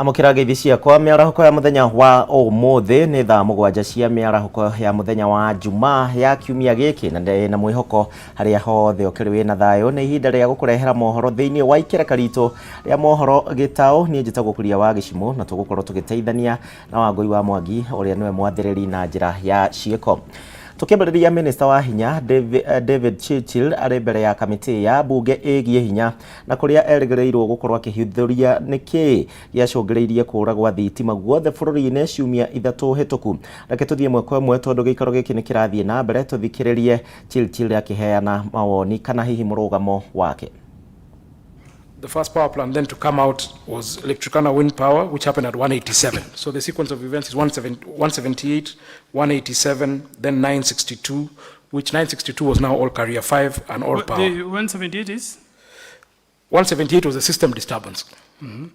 Amũkĩra ngeithi ciakwa mĩarahũko ya mũthenya wa ũmũthĩ nĩ thaa 7 cia mĩarahũko ya mũthenya wa Jumaa ya kiumia gĩkĩ na ndĩ na mwĩhoko harĩa hothe ũkĩrĩ wĩna thayũ. Nĩ ihinda rĩa gũkũrehera mohoro thĩinĩ wa ikereka ritũ rĩa mohoro gĩtaũ. Niĩ njĩtagwo Kuria wa Gĩcimũ na tũgũkorwo tũgĩteithania na Wangũi wa Mwangi ũrĩa nĩwe mwathĩrĩri na njĩra ya ciĩko. Tũkĩambĩrĩria, minista wa hinya David Churchill arĩ mbere ya kamĩtĩ ya mbunge ĩgiĩ hinya na kũrĩa erĩgĩrĩirwo gũkorwo akĩhithũria nĩkĩĩ gĩacũngĩrĩirie kũra gwa thitima guothe bũrũri-inĩ ciumia 3 hĩtũku. Reke tũthiĩ ĩmwe kwa ĩmwe tondũ gĩikaro gĩkĩ nĩ kĩrathiĩ na mbere, tũthikĩrĩrie Churchill akĩheana mawoni kana hihi mũrũgamo wake. The first power plant then to come out was Lake Turkana Wind Power, which happened at 187. So the sequence of events is 178, 187, then 962, which 962 was now Olkaria 5 and all power. The 178 is? 178 was a system disturbance. Mm-hmm.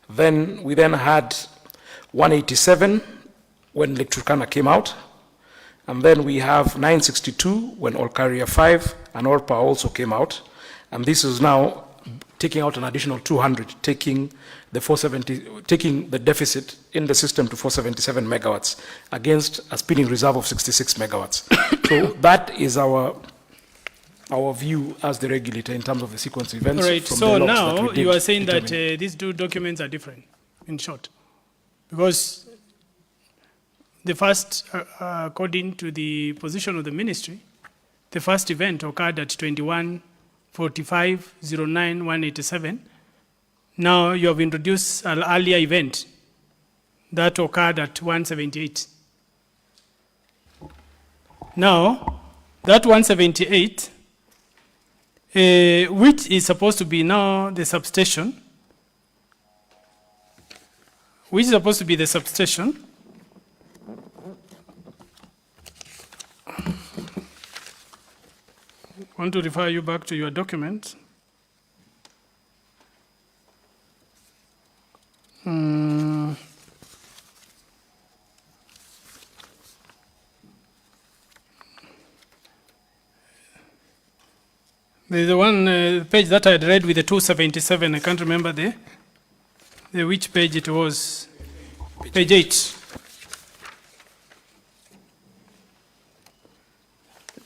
Then we then had 187 when Lake Turkana came out. And then we have 962 when Olkaria 5 and all power also came out. And this is now taking out an additional 200, taking the 470, taking the deficit in the system to 477 megawatts against a spinning reserve of 66 megawatts. So that is our view as the regulator in terms of the sequence of events. All right, so now you are saying that these two documents are different, in short, because the first, according to the position of the ministry, the first event occurred at 21:45:09 187. Now you have introduced an earlier event that occurred at 178. Now, that 178, which is supposed to be now the substation, which is supposed to be the substation, I want to refer you back to your document. There's one page that I had read with the 277. I can't remember the which page it was. Page 8.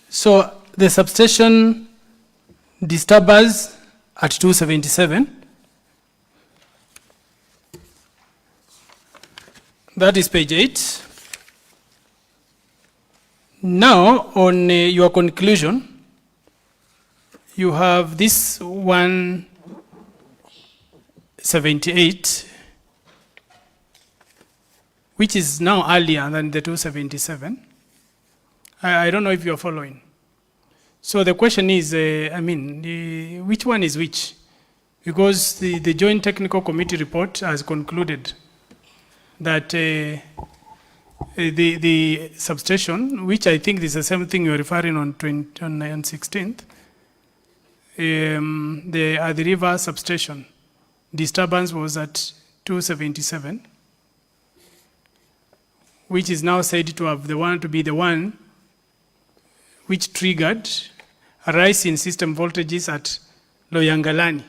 So the substation disturbance at 277. That is page 8. Now, on your conclusion, you have this 178, which is now earlier than the 277. I don't know if you're following. So the question is, which one is which? Because the Joint Technical Committee report has concluded that the substation, which I think is the same thing you're referring on 16th, the Athi River substation disturbance was at 277, which is now said to have the one to be the one which triggered a rise in system voltages at Loyangalani.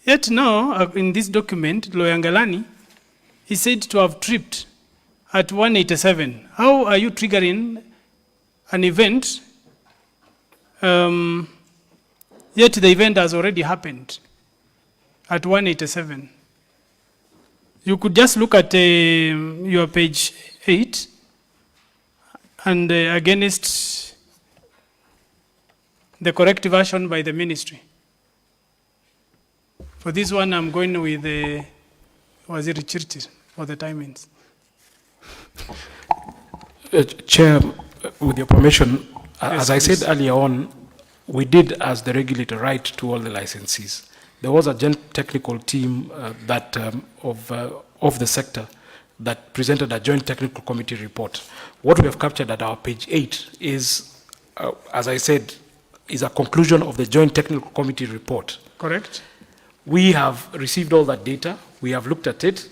Yet now, in this document, Loyangalani is said to have tripped at 187. How are you triggering an event, yet the event has already happened at 187? You could just look at your page 8 and against the correct version by the ministry. For this one, I'm going with Waziri Chirchir for the timings. Chair, with your permission, Yes, as I please. said earlier on, we did, as the regulator, write to all the licensees. There was a joint technical team of the sector that presented a joint technical committee report. What we have captured at our page 8 is, as I said, is a conclusion of the joint technical committee report. Correct? We have received all that data. We have looked at it.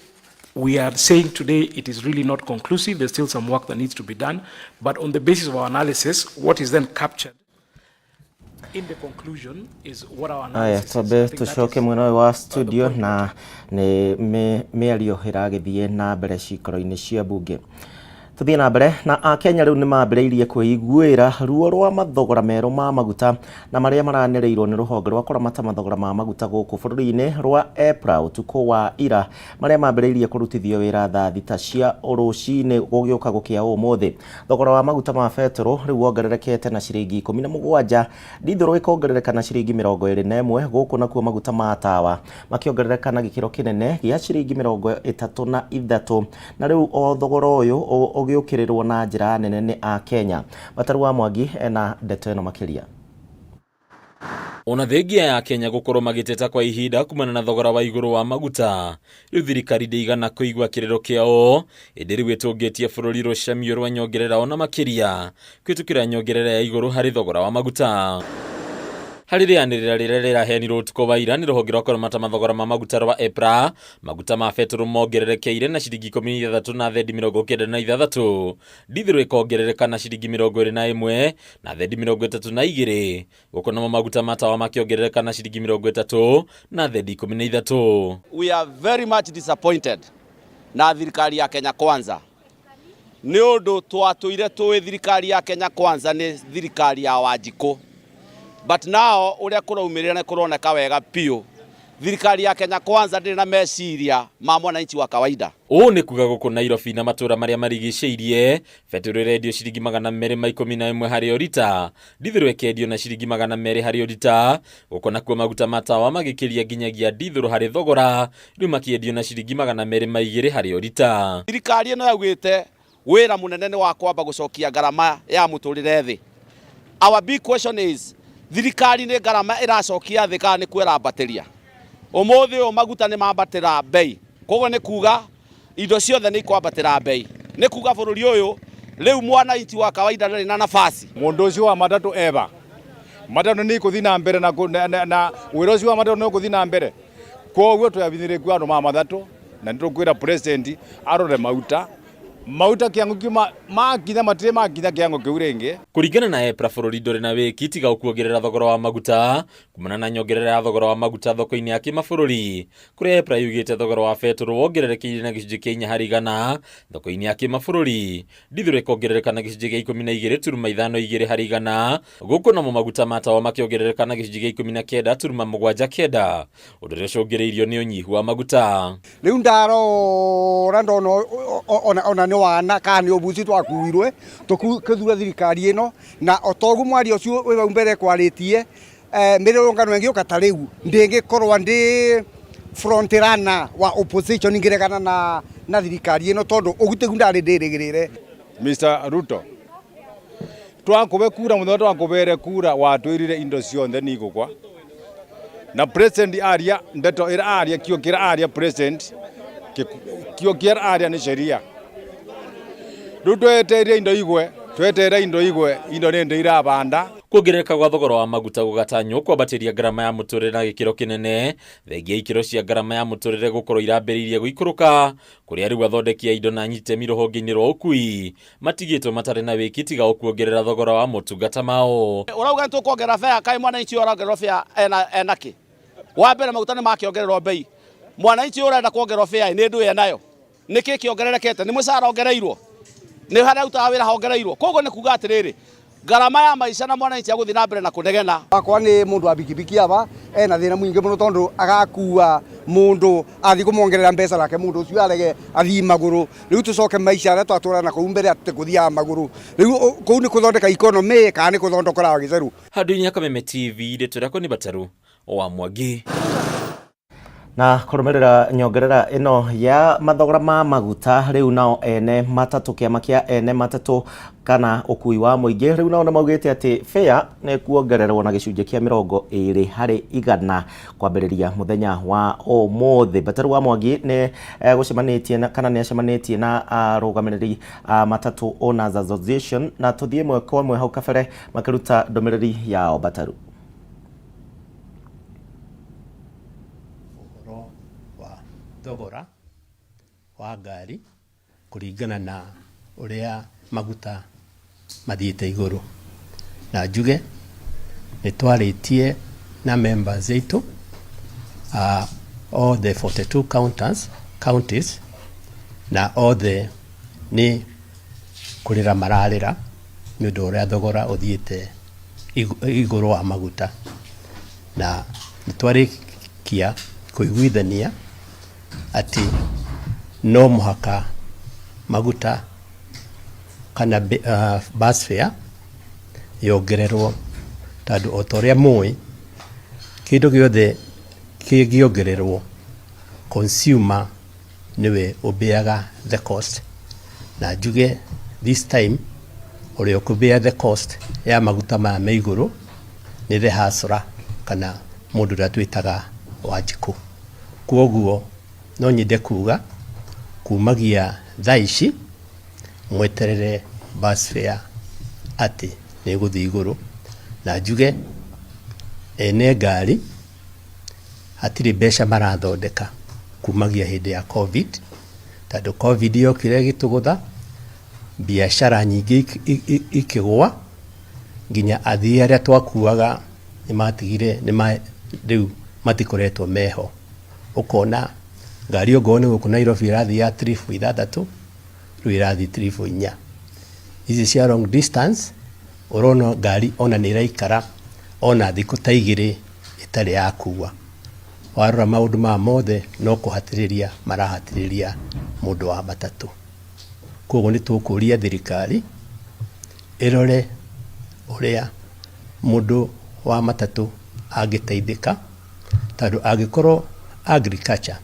We are saying today it is really not conclusive. There's still some work that needs to be done. But on the basis of our analysis, what is then captured in the conclusion is what our Aya, analysis is. twambe I think that tucoke is mwena ũyũ wa the studio point. na nĩ mĩario ĩragĩthiĩ na mbere cikaro-inĩ cia mbunge. Tuthiĩ na mbere na Akenya rĩu nĩ mambĩrĩirie kwĩiguĩra ruo rwa mathogora merũ ma maguta na marĩa maranĩrĩirwo nĩ rũhonge rwa kũramata mathogora ma maguta gũkũ bũrũri-inĩ rwa EPRA ũtukũ wa ira, marĩa mambĩrĩirie kũrutithio wĩra thaa 6 cia rũcinĩ gũgĩũka gũkĩa ũmũthĩ. Thogora wa maguta ma betũrũ rĩu wongererekete na ciringi 17, ndithũrũ ĩkongerereka na ciringi 21, gũkũ nakuo maguta ma tawa makĩongerereka na gĩkĩro kĩnene gĩa ciringi 33, na rĩu o thogora ũyũ ũgĩũkĩrĩrwo na njĩra nene nĩ Akenya. Mataru wa Mwangi ena ndeto ĩno makĩria. Ona thengia ya Kenya gukorwo magiteta kwa ihinda kumana na thogora wa iguru wa maguta, riu thirikari ndĩigana kũigua kĩrĩro kĩao, ĩndĩ rĩu ĩtũngĩtie bũrũri rũcamio rwa nyongerera ona makĩria kwĩtũkĩra nyongerera ya igũrũ harĩ thogora wa maguta. Harĩ rĩanĩrĩra rĩrĩa rĩraheanirwo ũtukũ wa ira nĩ rũhonge rwa kũramata mathogora ma maguta rwa EPRA, maguta ma betũrũ mongererekeire na ciringi 16 na thendi 96, ndithũrũ ĩkongerereka na ciringi 21 na thendi 32, gũkũ namo maguta ma tawa makĩongerereka na ciringi 30 na thendi 13. We are very much disappointed na thirikari ya Kenya Kwanza nĩ ũndũ twatũire tũĩ thirikari ya Kenya Kwanza nĩ thirikari ya Wanjikũ, but now ũrĩa kũraumĩrĩra nĩ kũroneka wega biũ thirikari ya Kenya Kwanza ndĩrĩ na meciria ma mwananchi wa kawaida. Ũũ nĩ kuga gũkũ Nairobi na matũra marĩa marigicĩirie betũrũ ĩrendio ciringi 211 harĩ o rita, ndithũrũ ĩkendio na ciringi 200 harĩ o rita, gũkũ nakuo maguta ma tawa magĩkĩria nginyagia ndithũrũ harĩ thogora, rĩu makĩendio na ciringi 202 harĩ o rita. Thirikari ĩno yaugĩte wĩra mũnene nĩ wa kwamba gũcokia ngarama ya mũtũrĩre thĩ. Our big question is, thirikari nĩ ngarama ĩracokia thĩ kana nĩ kwĩrambatĩria? Ũmũthĩ ũyũ maguta nĩ mambatĩra bei, koguo nĩ kuga indo ciothe nĩ ikwambatĩra bei, nĩ kuga bũrũri ũyũ rĩu mwananchi wa kawaida ndarĩ na nafasi. Mundu ucio wa matatu eva matatu ni kuthi na mbere na na wira ucio wa matatu ni kuthi na mbere, koguo twabithire andu ma matatu na nitukwira president arore mauta mauta kiango kiu makinya matire makinya kiango kiu ringi. Kũringana na EPRA bũrũri ndũrĩ na wĩki tiga kuongerera thogora wa maguta kumana na nyongerera ya thogora wa maguta thoko-inĩ ya kĩmabũrũri, kũrĩa EPRA yugĩte thogora wa betũrũ wongererekeire na gĩcunjĩ kĩa 4 harĩ igana thoko-inĩ ya kĩmabũrũri, ndithũrũ ĩkongerereka na gĩcunjĩ kĩa 12.52 harĩ igana, gũkũ namo maguta ma tawa makĩongerereka na gĩcunjĩ kĩa 19.79, ũndũ ũrĩa ũcũngĩrĩirio nĩ ũnyihu wa maguta. Rĩu ndarora ndona ona nĩ wana kana nĩ ũbuci twakuirwe tũkĩthura thirikari ĩno, na otoguo mwaria ũcio wĩ hau mbere kwarĩtie mĩrũrũngano ĩngĩũka ta rĩu ndĩngĩkorwo ndĩ front runner wa opposition ngĩregana na thirikari ĩno tondũ ũguo tiguo ndarĩ ndĩrĩgĩrĩre. Mr. Ruto, twakũbe kura mũthenya twakũbere kura watwĩrire indo ciothe nĩ igũkwa, na president aria ndeto ĩrĩa aria kĩo kĩrĩa aria president kĩo kĩrĩa aria nĩ sheria. Rĩu twetereire indo igwe, twetereire indo igwe, indo nĩ ndĩ irabanda. Kuongerereka gwa thogora wa maguta gũgatanywo kwambatĩria ngarama ya mũtũrĩre na gĩkĩro kĩnene, thengia ikĩro cia ngarama ya mũtũrĩre gũkorwo irambĩrĩirie gũikũrũka, kũrĩa rĩu athondeki a indo na anyitemi rũhonge-inĩ rwa ũkui matigĩtwo matarĩ na wĩki tiga o kuongerera thogora wa motungata mao. Ũrauga nĩ tũkuongerera fare, kaĩ mwananchi ũyũ ũrongererwo fare ena kĩ? Wa mbere maguta nĩ makĩongererwo bei, mwananchi ũyũ ũrenda kuongererwo fare nĩ ndũĩ enayo, nĩ kĩ kĩongererekete? Nĩ mũcara ongereirwo? Nĩ harĩa arutaga wĩra hongereirwo? Koguo nĩ kuga atĩrĩrĩ, ngarama ya maica na mwananchi agũthiĩ na mbere na kũnegena. Akwa nĩ mũndũ wa bikibiki aba ena thĩna mũingĩ mũno tondũ agakua mũndũ athiĩ kũmwongerera mbeca nake mũndũ ũcio arege athiĩ magũrũ. Rĩu tũcoke maica arĩa twatũraga na kũu mbere atĩ kũthiaga magũrũ, rĩu kũu nĩ kũthondeka economy kana nĩ kũthondokora gĩcerũ. Handũ-inĩ ya Kameme TV, rĩtwa rĩakwa nĩ Bataru wa Mwangi. Na kũrũmĩrĩra nyongerera ĩno ya mathogora ma maguta, rĩu nao ene matatũ, kĩama kĩa ene matatũ kana ũkui wa mũingĩ, rĩu nao nĩ maugĩte atĩ fare nĩ kuongererwo na gĩcunjĩ kĩa 20% kwambĩrĩria mũthenya wa ũmũthĩ. Bataru wa Mwangi nĩ gũcemanĩtie na kana nĩ acemanĩtie na arũgamĩrĩri a Matatu Owners Association, na tũthiĩ ĩmwe kwa ĩmwe hau kabere makĩruta ndũmĩrĩri yao. Bataru. Ũhoro wa thogora wa ngari kũringana na ũrĩa maguta mathiĩte igũrũ, na njuge nĩ twarĩtie na members aitũ, all the 42 counties, na othe nĩ kũrĩra mararĩra nĩ ũndũ ũrĩa thogora ũthiĩte igũrũ wa maguta, na nĩ twarĩkia kũiguithania atĩ no mũhaka maguta kana bus fare yongererwo, tondũ o ta ũrĩa mũĩ, kĩndũ gĩothe kĩngĩongererwo, consumer nĩwe ũbeaga the cost. Na njuge this time ũrĩa ũkũbear the cost ya maguta maya me igũrũ nĩ the hustler kana mũndũ ũrĩa twĩtaga Wanjikũ. Kwoguo no nyende kuga kumagia thaa ici mweterere bus fare atĩ nĩ ĩgũthiĩ igũrũ. Na njuge ene ngari hatirĩ mbeca marathondeka kumagia hĩndĩ ya COVID, tondũ COVID yokire ĩgĩtũgũtha biacara nyingĩ ikĩgũa, nginya athii arĩa twakuaga nĩ matigire, rĩu matikoretwo meho. Ũkona ngari ongorwo nĩ gũkũ Nairobi ĩrathiĩ ya trip 6, rĩu ĩrathiĩ trip 4. Ici cia long distance ũrona ngari ona nĩ ĩraikara ona thikũ ta 2 ĩtarĩ yakua. Warora maũndũ maya mothe no kũhatĩrĩria marahatĩrĩria mũndũ wa matatũ. Koguo nĩ tũkũria thirikari ĩrore ũrĩa mũndũ wa matatũ angĩteithĩka, tondũ angĩkorwo agriculture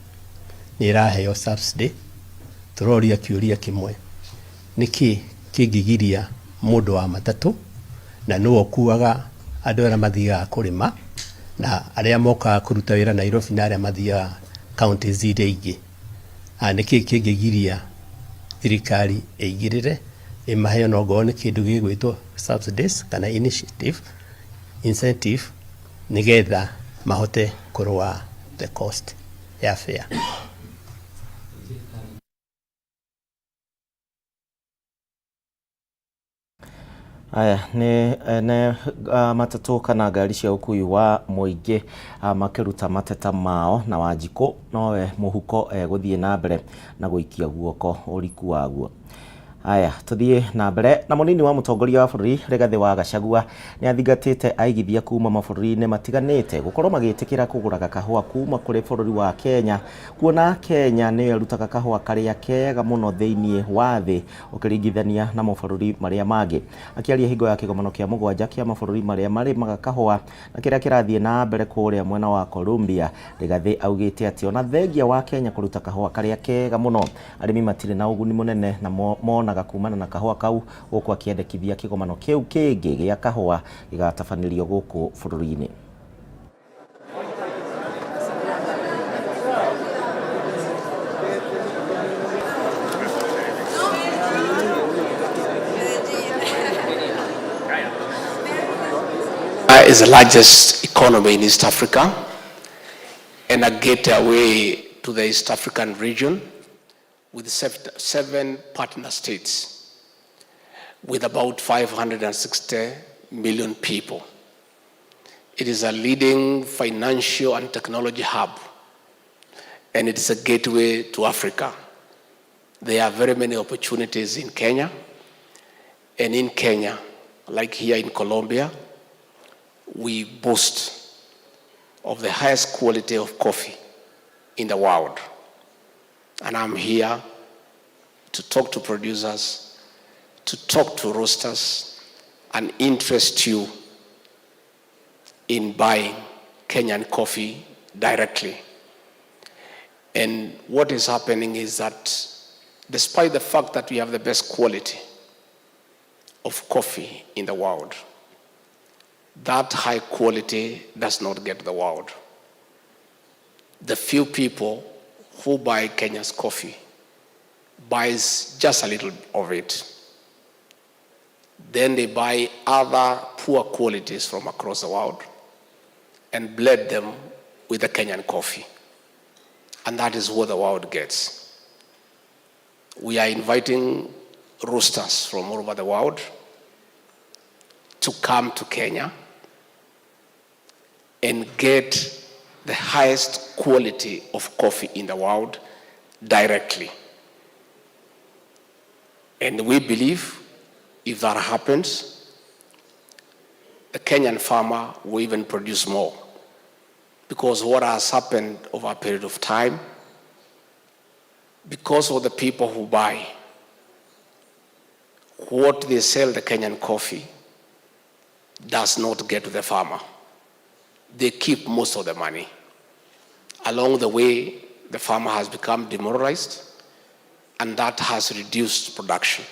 nĩ ĩraheo subsidy, tũroria kĩũria kĩmwe, nĩkĩ kĩngĩgiria mũndũ wa matatũ, na nĩwe ũkuaga andũ arĩa mathiaga kũrĩma na arĩa mokaga kũruta wĩra Nairobi na arĩa mathiaga counties iria ingĩ, nĩkĩ kĩngĩgiria thirikari ĩingĩrĩre ĩmahe ona ongorwo nĩ kĩndũ gĩgwĩtwo subsidies kana initiative incentive, nĩgetha mahote kũrũa the cost ya fare? Aya nĩ ene matatũ kana ngari cia ũkui wa mũingĩ makĩruta mateta mao, na Wanjikũ nowe mũhuko egũthiĩ na mbere na gũikia guoko ũriku waguo. Aya, tũthiĩ na mbere na mũnini wa mũtongoria wa bũrũri Rigathĩ wa Gachagua nĩ athingatĩte aigithia kuma mabũrũri-inĩ matiganĩte gũkorwo magĩtĩkĩra kũgũraga kahũa kuma kũrĩ bũrũri wa Kenya, kuona Kenya nĩyo ĩrutaga kahũa karĩa kega mũno thĩinĩ wa thĩ ũkĩringithania na mabũrũri marĩa mangĩ. Akĩaria hingo ya kĩgomano kĩa mũgwanja kĩa mabũrũri marĩa marĩmaga kahũa na kĩrĩa kĩrathiĩ na mbere kũrĩa mwena wa Colombia, Rigathĩ augĩte atĩ ona thengia wa Kenya kũruta kahũa karĩa kega mũno, arĩmi matirĩ na ũguni mũnene na monaga kumana na kahũa kau, gũkũ akĩendekithia kĩgomano kĩu kĩngĩ gĩa kahũa gĩgatabanĩrio gũkũ bũrũri-inĩ. Is the largest economy in East Africa and a gateway to the East African region with seven partner states with about 560 million people. It is a leading financial and technology hub, and it's a gateway to Africa. There are very many opportunities in Kenya, and in Kenya, like here in Colombia, we boast of the highest quality of coffee in the world. And I'm here to talk to producers, to talk to roasters, and interest you in buying Kenyan coffee directly. And what is happening is that despite the fact that we have the best quality of coffee in the world, that high quality does not get to the world. The few people who buy Kenya's coffee buys just a little of it. Then they buy other poor qualities from across the world and blend them with the Kenyan coffee. And that is what the world gets. We are inviting roasters from all over the world to come to Kenya and get the highest quality of coffee in the world directly. And we believe if that happens, the Kenyan farmer will even produce more. Because what has happened over a period of time, because of the people who buy, what they sell the Kenyan coffee does not get to the farmer. They keep most of the money. Along the way, the farmer has become demoralized, and that has reduced production.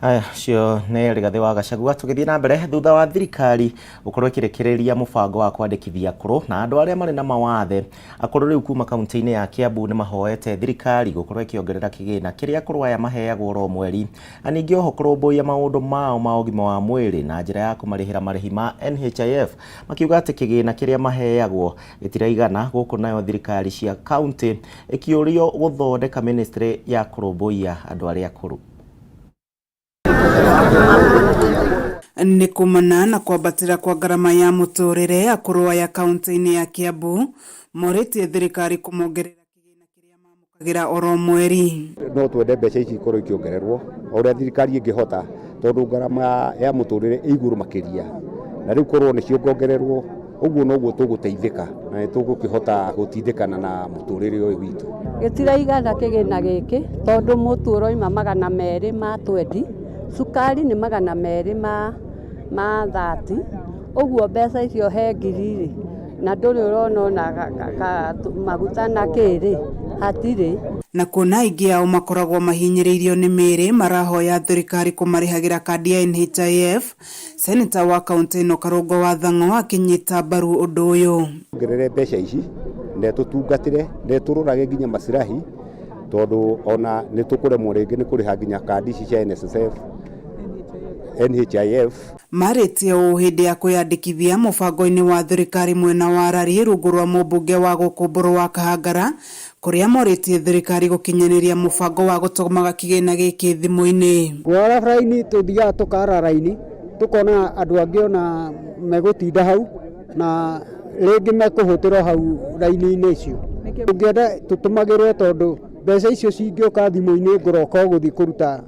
Aya cio nĩ Rigathĩ wa Gachagua. Tũgĩthiĩ na mbere, thutha wa thirikari gũkorwo ĩkĩrekereria mũbango wa kwandĩkithia akũrũ na andũ arĩa marĩ na mawathe, akũrũ rĩu kuma kaunti-inĩ ya Kiambu nĩ mahoete thirikari gũkorwo ĩkĩongerera kĩgĩna kĩrĩa akũrũ aya maheagwo oro mweri, na ningĩ oho kũrũmbũiya maũndũ mao ma ũgima wa mwĩrĩ na njĩra ya kũmarĩhĩra marĩhi ma NHIF, makiuga atĩ kĩgĩna kĩrĩa maheagwo gĩtiraigana. Gũkũ nayo thirikari cia kaunti ĩkĩũrio gũthondeka ministry ya kũrũmbũiya andũ arĩa akũrũ. Nĩ kumana na kwambatĩra kwa ngarama ya mũtũrĩre, akũrũ aya kaunti-inĩ ya Kiambu morĩtie thirikari kũmongerera kĩgĩna kĩrĩa mamũkagĩra oro mweri. No twende mbeca ici ikorwo ikĩongererwo o ũrĩa thirikari ĩngĩhota, tondũ ngarama ya mũtũrĩre ĩ igũrũ makĩria, na rĩu korwo nĩ ciongongererwo ũguo noguo tũgũteithĩka na nĩ tũgũkĩhota gũtindĩkana na mũtũrĩre ũyũ witũ. Gĩtiraigana kĩgĩna gĩkĩ, tondũ mũtu ũroima 220, cukari nĩ 230, ũguo mbeca icio he ngiri rĩ, na ndũrĩ ũrona ona maguta na kĩrĩ hatirĩ. Na kuona aingĩ ao makoragwo mahinyĩrĩirio nĩ mĩĩrĩ, marahoya thirikari kũmarĩhagĩra kandi ya NHIF. Seneta wa kaunti ĩno Karũngo wa Thang'o akĩnyita mbaru ũndũ ũyũ. Ongerere mbeca ici na ĩtũtungatĩre na ĩtũrorage nginya masirahi, tondũ ona nĩ tũkũremwo rĩngĩ nĩ kũrĩha nginya kandi ici cia NSSF, NHIF. Marĩtie ũũ hĩndĩ ya kwĩyandĩkithia mũbango-inĩ wa thirikari mwena wa Rari rungu rwa mũmbunge wa gũkũ Mbũrũ wa Kahangara, kũrĩa morĩtie thirikari gũkinyanĩria mũbango wa gũtũmaga kĩgĩna gĩkĩ thimũ-inĩ. Kwara raini tũthiaga tũkara raini tũkona andũ angĩ ona megũtinda hau na rĩngĩ mekũhũtĩrwo hau raini-inĩ icio. Tũngĩenda tũtũmagĩrwo, tondũ mbeca icio cingĩũka thimũ-inĩ ngũroka gũthiĩ kũruta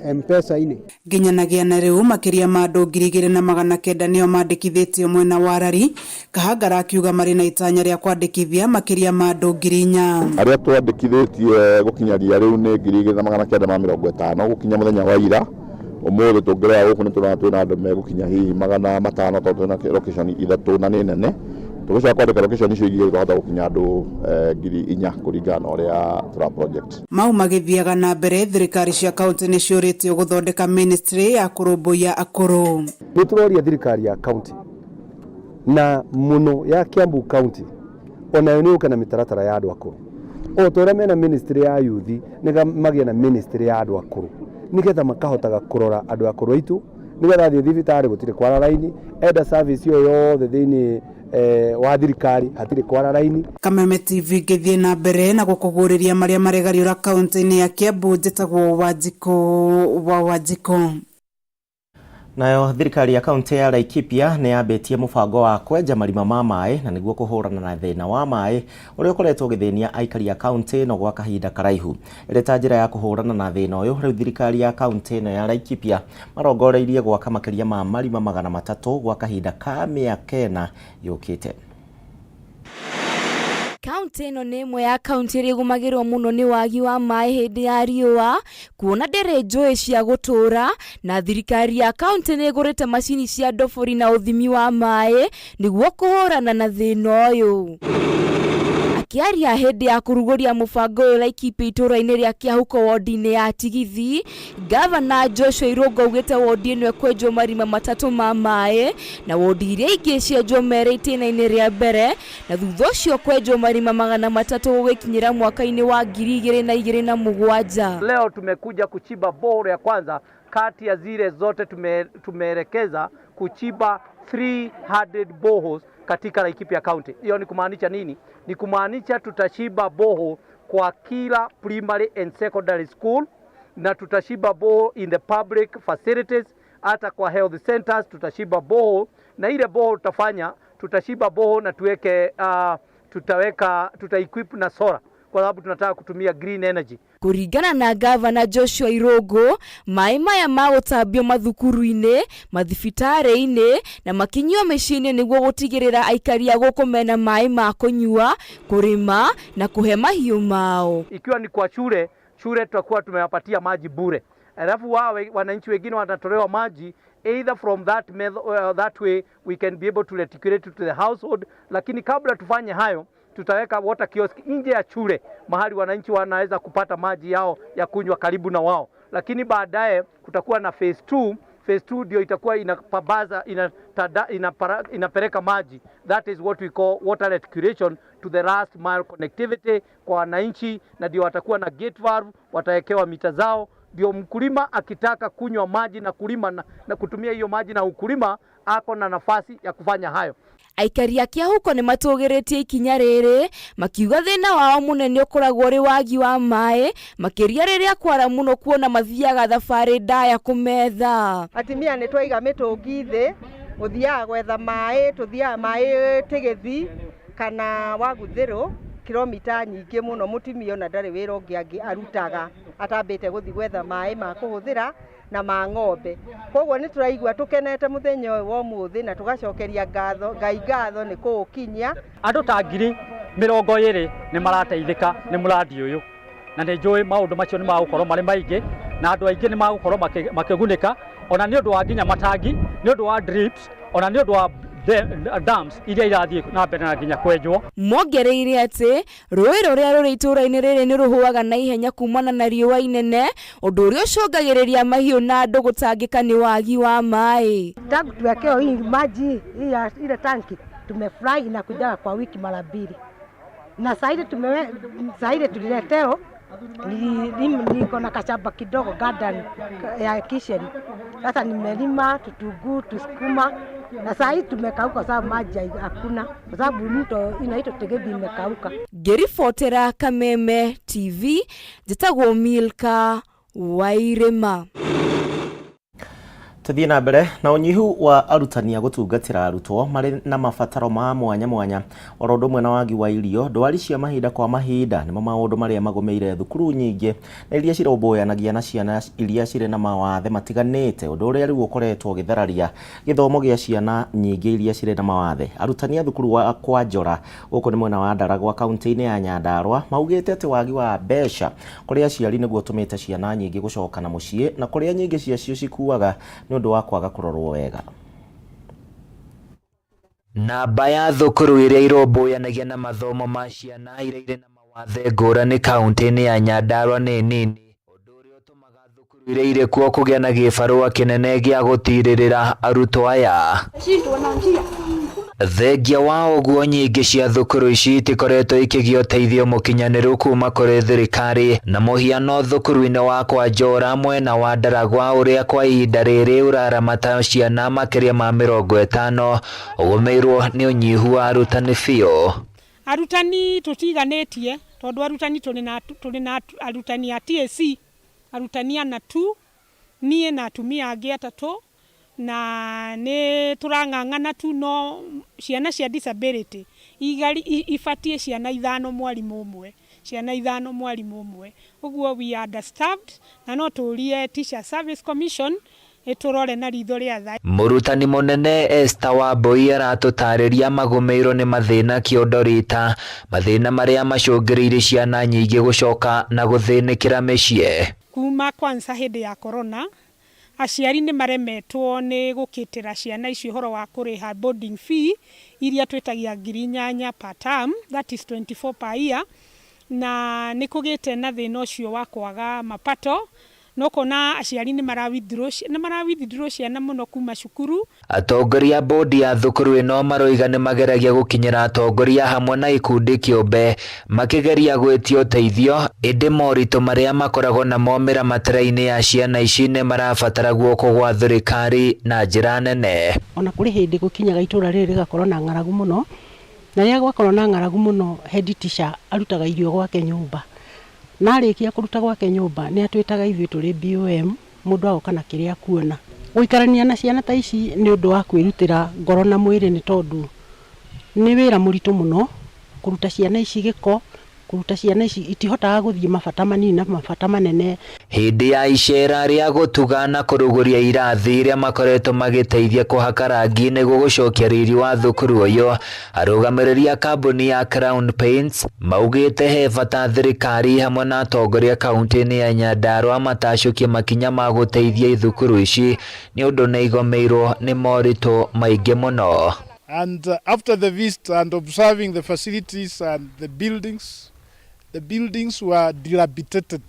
M-Pesa-inĩ. Nginyanagia na rĩu makĩria ma andũ 2900 nĩo mandĩkithĩtio mwena wa Rari. Kahangara akiuga marĩ na itanya rĩa kwandĩkithia makĩria ma andũ 4000. Arĩa twandĩkithĩtie gũkinyaria rĩu nĩ 2950 gũkinya mũthenya wa ira. Ũmũthĩ tũngĩrora gũkũ nĩ tũrona twĩna andũ megũkinya hihi 500, tondũ twĩna location ithatũ na nĩ nene. Tũgĩcoka kwandĩka location icio igĩrĩ twahota gũkinya andũ 4000 kũringana na ũrĩa tũra project. Mau magĩthiaga na mbere, thirikari cia kaunti nĩ ciũrĩtio gũthondeka ministry ya kũrũmbũiya akũrũ. Nĩ tũroria thirikari ya kaunti na mũno ya Kiambu County onayo nĩ yũke na mĩtaratara ya andũ akũrũ, o ta ũrĩa mena ministry ya youth, nĩ magĩe na ministry ya andũ akũrũ, nĩgetha makahotaga kũrora andũ akũrũ aitũ, nĩgetha athiĩ thibitarĩ gũtirĩ kwara raini, enda service o yothe thĩinĩ wa thirikari hatirĩ kwara raini. Kameme TV ngĩthiĩ na mbere na gũkũguũrĩria marĩa maregariũra kaunti-inĩ ya Kiambu, njĩtagwo Wanjikũ wa Wanjikũ. Nayo thirikari ya kaunti ya Laikipia nĩ yambĩtie mũbango wa kwenja marima ma maĩ na nĩguo kũhũrana na thĩna wa maĩ ũrĩa ũkoretwo ũgĩthĩnia aikari a kaunti ĩno gwa kahinda karaihu. Ĩrĩ ta njĩra ya kũhũrana na thĩna ũyũ, rĩu thirikari ya kaunti ĩno ya Laikipia marongoreirie gwaka makĩria ma marima 300 gwa kahinda ka mĩaka 4 yũkĩte. Kaũntĩ ĩno nĩ ĩmwe ya kaũntĩ iria igũmagĩrwo mũno nĩ wagi wa maĩ hĩndĩ ya riũa, kuona ndĩrĩ njũĩ cia gũtũũra, na thirikari ya kaũntĩ nĩ ĩgũrĩte macini cia ndobori na ũthimi wa maĩ nĩguo kũhũrana na thĩna ũyũ. Akĩaria hĩndĩ ya kũrugũria mũbango ũyũ Laikipia itũũra-inĩ rĩa Kĩahuko wondi-inĩ ya Tigithi, Gavana Joshua Irũngũ augĩte wondi ĩno ĩkwenjwo marima matatũ ma maĩ na wondi iria ingĩ cienjwo merĩ itĩna-inĩ rĩa mbere na thutha ũcio kwenjwo marima 300 gũgĩkinyĩra mwaka-inĩ wa 2027. Leo tumekuja kuchimba borehole ya kwanza kati ya zile zote tumeelekeza kuchimba 300 boreholes katika Laikipia County. Hiyo ni kumaanisha nini? Ni kumaanisha tutachimba borehole kwa kila primary and secondary school, na tutachimba borehole in the public facilities, hata kwa health centers tutachimba borehole, na ile borehole tutafanya, tutachimba borehole na tuweke, tutaweka, tuta equip na solar kwa sababu tunataka kutumia green energy. Kũringana na Gavana Joshua Irũngũ, maĩ maya magũtambio mathukuru-inĩ, mathibitarĩ-inĩ na makinyio mĩciĩ-inĩ nĩguo gũtigĩrĩra aikari a gũkũ mena maĩ ma kũnyua, kũrĩma na kũhe mahiũ mao. Ikiwa ni kwa shule, shule tutakuwa tumewapatia maji bure. Alafu wao wananchi wengine watatolewa maji either from that method, that way we can be able to reticulate to the household. Lakini kabla tufanye hayo, tutaweka water kiosk nje ya shule mahali wananchi wanaweza kupata maji yao ya kunywa karibu na wao. Lakini baadaye kutakuwa na phase 2. Phase 2 ndio itakuwa inapabaza, inatada, inapara, inapeleka maji. That is what we call water reticulation to the last mile connectivity kwa wananchi, na ndio watakuwa na gate valve, watawekewa mita zao, ndio mkulima akitaka kunywa maji na kulima na kutumia hiyo maji na ukulima ako na nafasi ya kufanya hayo. Aikari a Kĩahuko nĩ matũgĩrĩtie ikinya rĩrĩ makiuga thĩna wao mũnene ũkoragwo ũrĩ wagi wa maĩ makĩria rĩrĩa kwara mũno kuona mathiaga thabarĩ ndaya kũmetha. Atimia nĩ twaiga mĩtũngi thĩ, gũthiaga gwetha maĩ, tũthiaga maĩ Tĩgĩthi kana Waguthĩrũ kilomita nyingĩ mũno, mũtumia ona ndarĩ wĩra ũngĩ angĩ arutaga atambĩte gũthiĩ gwetha maĩ ma kũhũthĩra na ma ng'ombe. Koguo nĩ tũraigua tũkenete mũthenya ũyũ wa ũmũthĩ na tũgacokeria ngatho Ngai ngatho nĩ kũũkinyia. Andũ ta 20,000 nĩ marateithĩka nĩ mũrandi ũyũ, na nĩ njũĩ maũndũ macio nĩ magũkorwo marĩ maingĩ na andũ aingĩ nĩ magũkorwo makĩgunĩka, ona nĩ ũndũ wa nginya matangi, nĩ ũndũ wa drips, ona nĩ ũndũ wa dams iria irathiĩ na mbere na nginya kwenjwo. Mongereire atĩ rũĩ rũrĩa rũrĩ itũũra-inĩ rĩrĩ nĩ rũhũaga na ihenya kumana na riũa inene, ũndũ ũrĩa ũcũngagĩrĩria mahiũ na andũ gũtangĩka nĩ wagi wa maĩ. Tangu tuwekewe hii maji hii ya ile tanki tumefurahi, inakuja kwa wiki mara mbili, na saa ile saa ile tuliletewa niko na kashamba kidogo garden ya kitchen. Sasa nimelima tutunguu, tusukuma, na saa hii tumekauka sababu maji hakuna, kwa sababu mto inaitwa Tegethi imekauka. Ngĩribotera Kameme TV, njĩtagwo Milka Wairĩma. Tuthiĩ na mbere na ũnyihu wa arutani a gũtungatĩra arutwo marĩ na mabataro ma mwanya mwanya oro ũndũ ũmwe na wagi wa irio, ndwari cia mahinda kwa mahinda nĩmo maũndũ marĩa magũmĩire thukuru nyingĩ na iria cirũmbũyanagia na ciana iria cirĩ na mawathe matiganĩte, ũndũ ũrĩa rĩu ũkoretwo ũgĩthararia gĩthomo gĩa ciana nyingĩ iria cirĩ na mawathe. Arutani a thukuru wa Kwanjora gũkũ nĩ mwena wa Ndaragwa kaunti-inĩ ya Nyandarua maugĩte atĩ wagi wa mbeca kũrĩ aciari nĩguo ũtũmĩte ciana nyingĩ gũcoka na mũciĩ na kũrĩa nyingĩ ciacio cikuaga nĩ ũndũ wa kwaga kũrorwo wega. Namba ya thukuru iria irũmbũyanagia na mathomo ma ciana iria irĩ na mawathe ngũrani kaunti-inĩ ya Nyandarua nĩ nini, ũndũ ũrĩa ũtũmaga thukuru iria irĩ kuo kũgĩa na gĩbarũa kĩnene gĩa gũtirĩrĩra arutwo aya. Thengia wa ũguo nyingĩ cia thukuru ici itikoretwo ikĩgĩa ũteithio mũkinyanĩru kuma kũrĩ thirikari, na mũhiano thukuru-inĩ wa Kwanjora mwena wa Ndaragwa ũrĩa kwa ihinda rĩrĩ ũraramata ciana makĩria ma 50 ũgũmĩirwo nĩ ũnyihu wa arutani biũ. Arutani tũtiganĩtie tondũ arutani tũrĩ na arutani a TSC, arutani ana tu, niĩ na atumia angĩ atatũ, na nĩ tũrang'ang'ana tu, no ciana cia disability ibatiĩ ciana 5 mwarimũ ũmwe, ciana 5 mwarimũ ũmwe. Ũguo we are understaffed, na no tũrie Teacher Service Commission Ĩtũrore na ritho rĩa tha. Mũrutani mũnene Esther Wambui aratũtarĩria magũmĩirwo nĩ mathĩna kĩondo rita, mathĩna marĩa macũngĩrĩirie ciana nyingĩ gũcoka na gũthĩnĩkĩra mĩciĩ. Kuma kwanza hĩndĩ ya corona, aciari nĩ maremetwo nĩ gũkĩtĩra ciana icio ũhoro wa kũrĩha boarding fee iria twĩtagia 8,000 per term, that is 24 per year, na nĩ kũgĩte na thĩna ũcio wa kwaga mapato, na ũkona aciari nĩ mara withdraw ciana mũno kuma cukuru. Atongoria a bodi ya thukuru ĩno maroiga nĩ mageragia gũkinyĩra atongoria hamwe na ikundi kĩũmbe makĩgeria gwĩtia ũteithio, ĩndĩ moritũ marĩa makoragwo namo mĩramatĩra-inĩ ya ciana ici nĩ marabatara guoko gwa thirikari na njĩra nene. Ona kũrĩ hĩndĩ gũkinyaga itũra rĩrĩ rĩgakorwo na ng'aragu mũno, na rĩrĩa gwakorwo na ng'aragu mũno head teacher arutaga irio gwake nyũmba, na arĩkia kũruta gwake nyũmba nĩ atwĩtaga ithuĩ tũrĩ BOM, mũndũ agoka na kĩrĩa akuona. Gũikarania na ciana ta ici nĩ ũndũ wa kwĩrutĩra ngoro na mwĩrĩ, nĩ tondũ nĩ wĩra mũritũ mũno kũruta ciana ici gĩko, kũruta ciana ici itihotaga gũthiĩ mabata manini na mabata manene. Hĩndĩ ya icera rĩa gũtuga na kũrugũria irathi iria makoretwo magĩteithia kũhaka rangi nĩguo gũcokia riri wa thukuru ũyũ, arũgamĩrĩri a kambuni ya Crown Paints maugĩte he bata thirikari hamwe na atongoria kaunti-inĩ ya Nyandarua matacũkie makinya ma gũteithia thukuru ici nĩ ũndũ nĩ igomeirwo nĩ moritũ maingĩ mũno. And after the visit and observing the facilities and the buildings were dilapidated.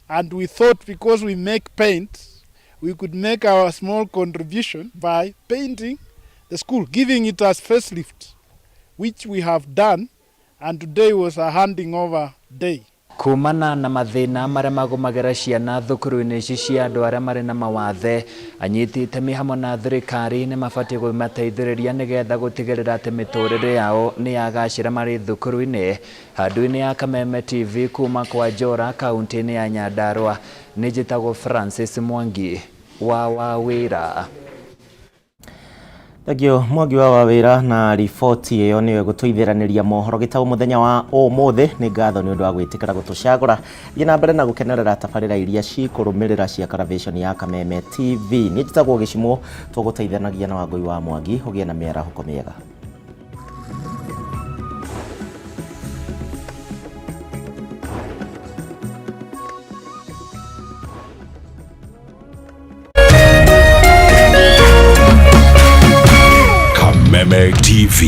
And we thought because we make paint, we could make our small contribution by painting the school, giving it a facelift, which we have done, and today was a handing over day. Kumana na mathĩna marĩa magũmagĩra ciana thukuru-inĩ ici cia andũ arĩa marĩ na mawathe, anyiti itemi hamwe na thirikari nĩ mabatiĩ kũmateithĩrĩria nĩgetha gũtigĩrĩra atĩ mĩtũrĩre yao nĩ yagacĩra marĩ thukuru-inĩ. Handũ-inĩ ya Kameme TV kuma kwa Njora kaunti-inĩ ya Nyandarua, nĩ njĩtagwo Francis Mwangi wa Wawĩra. Thengio Mwangi wa Wawĩra na riboti ĩyo nĩyo ĩgũtũithĩranĩria mohoro gĩtaũ mũthenya wa ũmũthĩ. Nĩ ngatho nĩ ũndũ wa gwĩtĩkĩra gũtũcagũra. Thiĩ na mbere na gũkenerera tabarĩra iria cikũrũmĩrĩra cia Karavation ya Kameme TV. Niĩ njĩtagwo Gĩcimũ, tũgũteithanagia na Wangũi wa Mwangi. Ũgĩe na mĩarahũko mĩega. Kameme TV,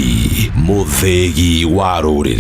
mũthĩgi wa rũrĩrĩ.